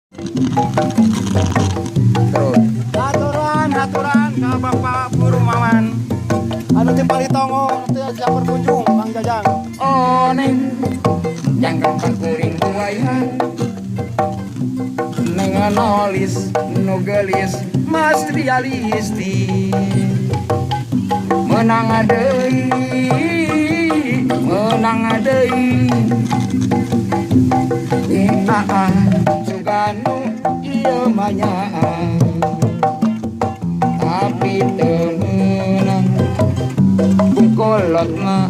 Terus. Aturan, aturan ka Bapak Purumawan. Anu ti Palitongo, teu siap berkunjung, Kang Jajang. Oh neng, jangan kuring buaya. Neng nolis nu geulis mas realistis. Menang deui, menang deui. Ah, suganu ieu mah nyaah. Tapi teu meunang kukolot mah.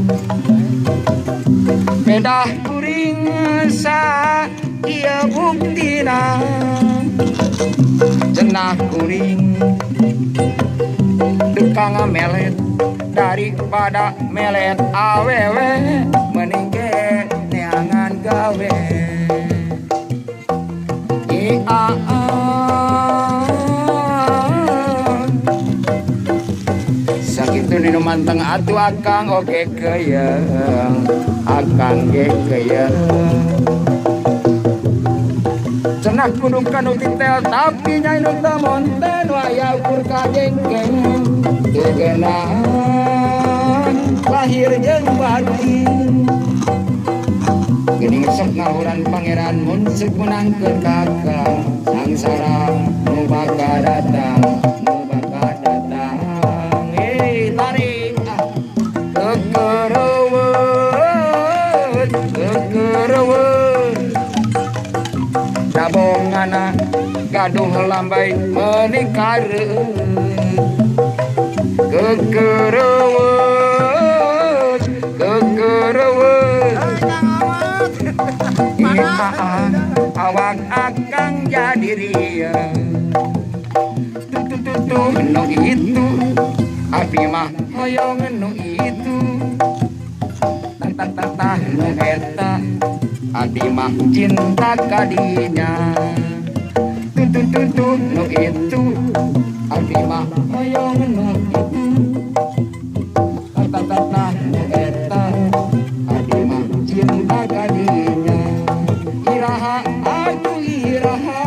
Pedah kuring sa ieu buktina. Cenah kuring deka ngamelet daripada melet awewe mending ge neangan gawe. I a a. Sakitu nu manteng atuh akang oge keyeung, akang ge keyeung. Cenah kudu kanu titel tapi nyai nu teu monten waya ukur kajengkeng. Teu geunah lahir jeung batin. Geuning sok ngahuran pangeran mun seuk meunangkeun kakang sangsara nu bakal datang, nu bakal datang. Hei tarik ah. Kekereuweut, kekereuweut. Dabongana gaduh lambai meuni kareueut. Kekereuweut, kekereuweut. Kang Ahmad. Iya, awak akang jadi ria. Tuh tuh tuh tuh nu itu, abdi mah hoyong nu itu. Tah tah tah tah nu eta, abdi mah cinta kadinya. Tuh tuh tuh tuh nu itu, abdi mah hoyong nu itu. Tah tah tah tah nu eta, abdi mah cinta kadinya. Iraha atuh iraha,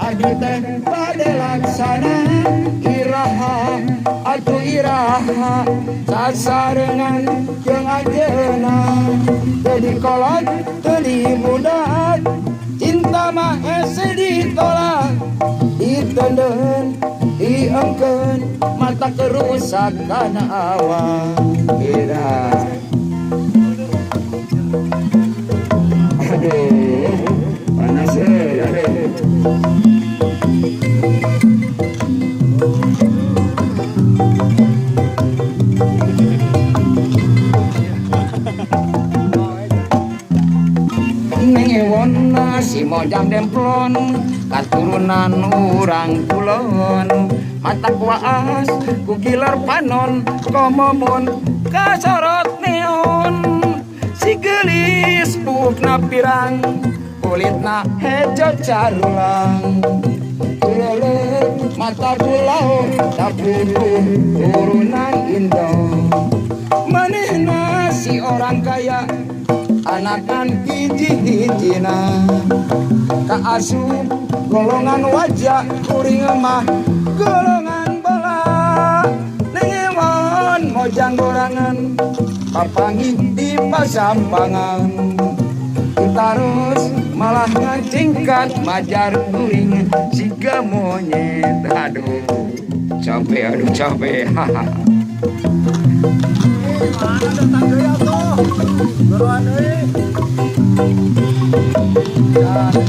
abdi teh bade laksana. Iraha atuh iraha, sasarengan jeung anjeunna. Teu dikolot teu dibudak, cinta mah hese ditolak. Diteundeun, diengkeun, mata kerusak kana awak. Iraha. Aduh, panas euy, aduh. Neng Ewon si Mojang Demplon, katurunan urang kulon. Mata kuaas ku gilar panon, komomun kasorot neon. Si geulis buukna pirang, kulitna hejo carulang. Kulele mata pulau, tapuku turunan Indo. Manehna si orang kaya, anakan hiji-hijina. Kaasup golongan wajah, kuring mah golongan bola. Neng Ewon Mojang gorangan, papanggih di pasampangan. Tarus malah ngacingkat majar kuring siga monyet. Aduh, capek, aduh capek. Mana datang deui atuh? Buruan deui.